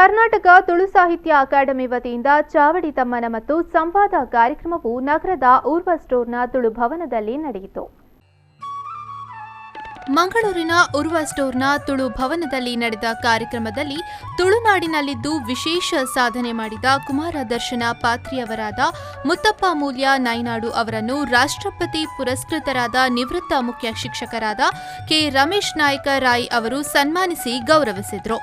ಕರ್ನಾಟಕ ತುಳು ಸಾಹಿತ್ಯ ಅಕಾಡೆಮಿ ವತಿಯಿಂದ ಚಾವಡಿ ತಮ್ಮನ ಮತ್ತು ಸಂವಾದ ಕಾರ್ಯಕ್ರಮವು ನಗರದ ಊರ್ವ ಸ್ಟೋರ್ನ ತುಳು ಭವನದಲ್ಲಿ ನಡೆಯಿತು. ಮಂಗಳೂರಿನ ಉರ್ವ ಸ್ಟೋರ್ನ ತುಳು ಭವನದಲ್ಲಿ ನಡೆದ ಕಾರ್ಯಕ್ರಮದಲ್ಲಿ ತುಳುನಾಡಿನಲ್ಲಿದ್ದು ವಿಶೇಷ ಸಾಧನೆ ಮಾಡಿದ ಕುಮಾರ ದರ್ಶನ ಪಾತ್ರಿಯವರಾದ ಮುತ್ತಪ್ಪ ಮೂಲ್ಯ ನೈನಾಡು ಅವರನ್ನು ರಾಷ್ಟ್ರಪತಿ ಪುರಸ್ಕೃತರಾದ ನಿವೃತ್ತ ಮುಖ್ಯ ಶಿಕ್ಷಕರಾದ ಕೆ ರಮೇಶ್ ನಾಯಕ ರಾಯ್ ಅವರು ಸನ್ಮಾನಿಸಿ ಗೌರವಿಸಿದರು.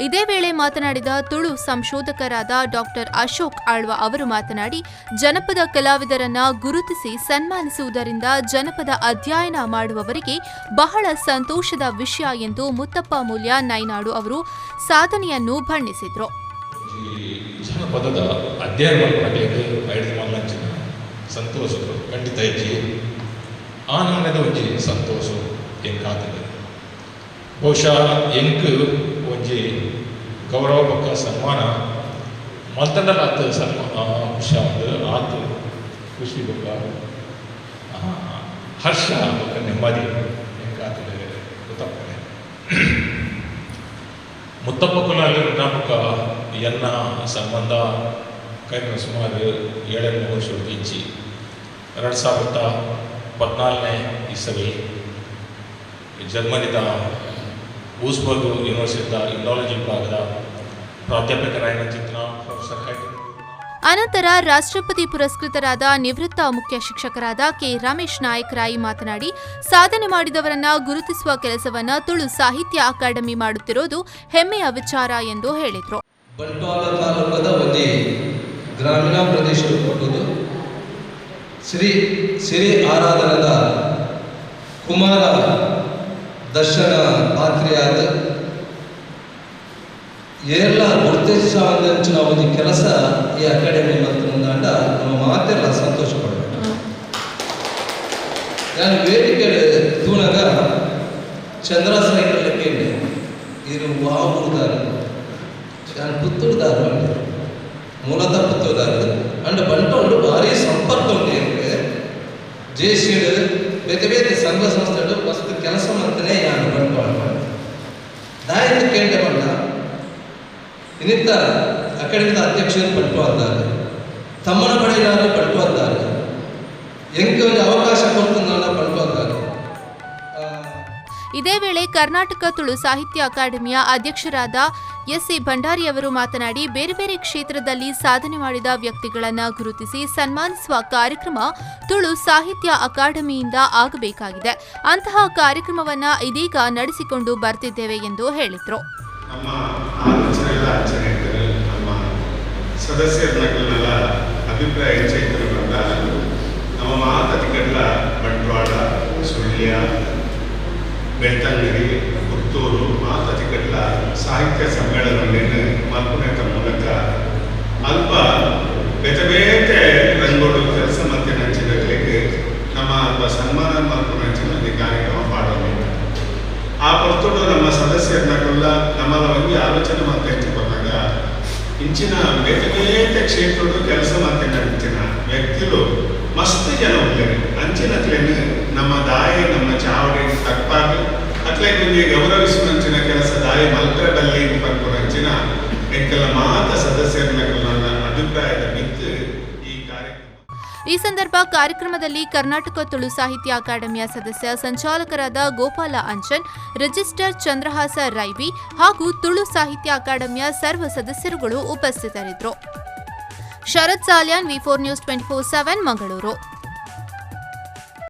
ಇದೇ ವೇಳೆ ಮಾತನಾಡಿದ ತುಳು ಸಂಶೋಧಕರಾದ ಡಾಕ್ಟರ್ ಅಶೋಕ್ ಆಳ್ವ ಅವರು ಮಾತನಾಡಿ, ಜನಪದ ಕಲಾವಿದರನ್ನ ಗುರುತಿಸಿ ಸನ್ಮಾನಿಸುವುದರಿಂದ ಜನಪದ ಅಧ್ಯಯನ ಮಾಡುವವರಿಗೆ ಬಹಳ ಸಂತೋಷದ ವಿಷಯ ಎಂದು ಮುತ್ತಪ್ಪ ಮೂಲ್ಯ ನೈನಾಡು ಅವರು ಸಾಧನೆಯನ್ನು ಬಣ್ಣಿಸಿದರು. ಜನಪದದ ಅಧ್ಯಯನ ಸಂತೋಷ ಖಂಡಿತ ಆನಂದದ ಒಂಜಿ ಸಂತೋಷ ಎಂಕಾತದೆ. ಬಹುಶಃ ಎಂಕ್ ಒಂಜಿ ಗೌರವ ಬೊಕ್ಕ ಸನ್ಮಾನ ಮಲ್ತಂಡಲ ಆತ ಸನ್ಮಾ ಖುಷಿ ಆತು, ಆತು ಖುಷಿ ಬೊಕ್ಕ ಹರ್ಷ ಬೊಕ್ಕ ನೆಮ್ಮದಿ ಎಂಕಾತದೆ ಗೊತ್ತಾಗ್ತದೆ. ಮುತ್ತಪ್ಪ ಕುಲಾಲಿ ಬೊಕ್ಕ ಎನ್ನ ಸಂಬಂಧ ಕೈನ ಸುಮಾರು 7 ವರ್ಷದ ಇಂಚಿ 2014ನೇ ಇಸವಿ ಜರ್ಮನಿದ ವೂಸ್ಬರ್ಗ್ ಯೂನಿವರ್ಸಿಟಿಯ ಇಂಡಾಲಜಿ ವಿಭಾಗದ ಪ್ರಾಧ್ಯಾಪಕರಾದ ಚಿತ್ರ ಪ್ರೊಫೆಸರ್ ಹೈಡ್. ಅನಂತರ ರಾಷ್ಟ್ರಪತಿ ಪುರಸ್ಕೃತರಾದ ನಿವೃತ್ತ ಮುಖ್ಯ ಶಿಕ್ಷಕರಾದ ಕೆ ರಮೇಶ್ ನಾಯಕ್ ರಾಯ್ ಮಾತನಾಡಿ, ಸಾಧನೆ ಮಾಡಿದವರನ್ನ ಗುರುತಿಸುವ ಕೆಲಸವನ್ನ ತುಳು ಸಾಹಿತ್ಯ ಅಕಾಡೆಮಿ ಮಾಡುತ್ತಿರುವುದು ಹೆಮ್ಮೆಯ ವಿಚಾರ ಎಂದು ಹೇಳಿದರು. ಬಂಟ್ವಾಳ ತಾಲೂಕದ ಒಂಜಿ ಗ್ರಾಮೀಣ ಪ್ರದೇಶದ ಕೊಟ್ಟುದು ಶ್ರೀ ಸಿರಿ ಆರಾಧನದ ಕುಮಾರ ದರ್ಶನ ಪಾತ್ರಿಯಾದ ಏರ್ಲ ಗುರುತಿಸುವಂಚಿನ ಒಂದು ಕೆಲಸ ಈ ಅಕಾಡೆಮಿ ಮತ್ತು ಮುಂದಾಂಡ ನಮ್ಮ ಮಾತೆಲ್ಲ ಸಂತೋಷ ಪಡಬೇಕು. ನಾನು ವೇದಿಕೆ ತೂನಗ ಚಂದ್ರ ಸೈಕಲ್ ಇರು ವಾವುದಾರ ನಾನು ಪುತ್ತೂರುದಾರ ಮೂಲತಃ ಪುತ್ತೂರುದಾರ ಅಂಡ್ ಬಂಟೋಳು ಭಾರಿ ಸಂಪರ್ಕ ಉಂಟು. ಜೇಸಿಡು ಬೇತೆ ಬೇತೆ ಸಂಘ ಸಂಸ್ಥೆಗಳು ಮಸ್ತ್ ಕೆಲಸ ಮಾಡ್ತಾನೆ ಯಾನು ಬಂಟ್ವಾಳ ದಾಯಕ ಕೇಂದ್ರ ಬಂಡ ಇನ್ನಿತ್ತ ಅಕಾಡೆಮಿದ ಅಧ್ಯಕ್ಷರು ಬಂಟ್ವಾಳ್ದಾರೆ, ತಮ್ಮನ ಬಡೆಯಾರು ಬಂಟ್ವಾಳ್ದಾರೆ, ಎಂಕೆ ಒಂದು ಅವಕಾಶ ಕೊಡ್ತಂದ ಬಂಟ್ವಾಳ್ದಾರೆ. ಇದೇ ವೇಳೆ ಕರ್ನಾಟಕ ತುಳು ಸಾಹಿತ್ಯ ಅಕಾಡೆಮಿಯ ಅಧ್ಯಕ್ಷರಾದ ಎಸ್ಸಿ ಭಂಡಾರಿ ಅವರು ಮಾತನಾಡಿ, ಬೇರೆ ಬೇರೆ ಕ್ಷೇತ್ರದಲ್ಲಿ ಸಾಧನೆ ಮಾಡಿದ ವ್ಯಕ್ತಿಗಳನ್ನು ಗುರುತಿಸಿ ಸನ್ಮಾನಿಸುವ ಕಾರ್ಯಕ್ರಮ ತುಳು ಸಾಹಿತ್ಯ ಅಕಾಡೆಮಿಯಿಂದ ಆಗಬೇಕಾಗಿದೆ. ಅಂತಹ ಕಾರ್ಯಕ್ರಮವನ್ನು ಇದೀಗ ನಡೆಸಿಕೊಂಡು ಬರ್ತಿದ್ದೇವೆ ಎಂದು ಹೇಳಿದರು. ನಮ್ಮ ಆಲೋಚನೆಗಳ ಆಚರಣೆ ನಮ್ಮ ಸದಸ್ಯರ ಅಭಿಪ್ರಾಯ ಹೆಚ್ಚಾಯ್ತಿರೋದ್ರಿಂದ ನಮ್ಮ ಮಾತತಿಕಡ್ಲ ಬಂಟ್ವಾಳ, ಸುಳ್ಯ, ಬೆಳ್ತಂಗಡಿ, ಪುತ್ತೂರು ಮಾತತಿಕಡ್ಲ ಸಾಹಿತ್ಯ ಸಮ್ಮೇಳನಗಳನ್ನು ಮಲ್ಪುನೇತ ಮೂಲಕ ಅಲ್ಪ ಬೇತೆ ಬೇತೆ ರಂಗೋಡು ಕೆಲಸ ಮತ್ತೆ ನಂಚಿನಗಳಿಗೆ ನಮ್ಮ ಅಲ್ಪ ಸನ್ಮಾನ ಮಲ್ಪುನಂಚಿನ ಒಂದು ಕಾರ್ಯಕ್ರಮ ಮಾಡೋದು. ಆ ಪೊರ್ತುಡು ನಮ್ಮ ಸದಸ್ಯರನ್ನಲ್ಲ ನಮ್ಮಲ್ಲ ಒಂದು ಆಲೋಚನೆ ಮತ್ತೆ ಹೆಚ್ಚಿಕೊಂಡಾಗ ಇಂಚಿನ ಬೇತೆ ಬೇತೆ ಕ್ಷೇತ್ರದ ಕೆಲಸ ಮತ್ತೆ ನಂಚಿನ ವ್ಯಕ್ತಿಗಳು ಮಸ್ತ್ ಜನ ಉಳ್ಳೇರು. ಅಂಚಿನತ್ಲೇನು ನಮ್ಮ ದಾಯಿ ನಮ್ಮ ಚಾವಡಿ ತಪ್ಪಾಗಿ ಅತ್ಲೇ ನಿಮಗೆ ಗೌರವಿಸುವಂಚಿನ ಕೆಲಸ ದಾಯಿ ಮಲ್ಪರೆ ಬಲ್ಲಿ ಪನ್ಪುನಂಚಿನ ಎಂಕೆಲ್ಲ ಮಾತ ಸದಸ್ಯರನ್ನ ಅಭಿಪ್ರಾಯದ ಬಿತ್ತು ಈ ಕಾರ್ಯಕ್ರಮ. ಈ ಸಂದರ್ಭ ಕಾರ್ಯಕ್ರಮದಲ್ಲಿ ಕರ್ನಾಟಕ ತುಳು ಸಾಹಿತ್ಯ ಅಕಾಡೆಮಿಯ ಸದಸ್ಯ ಸಂಚಾಲಕರಾದ ಗೋಪಾಲ ಅಂಚನ್, ರಿಜಿಸ್ಟರ್ ಚಂದ್ರಹಾಸ ರೈಬಿ ಹಾಗೂ ತುಳು ಸಾಹಿತ್ಯ ಅಕಾಡೆಮಿಯ ಸರ್ವ ಸದಸ್ಯರುಗಳು ಉಪಸ್ಥಿತರಿದ್ದರು. Sharath Salian, V4 News 24/7, Mangaluru.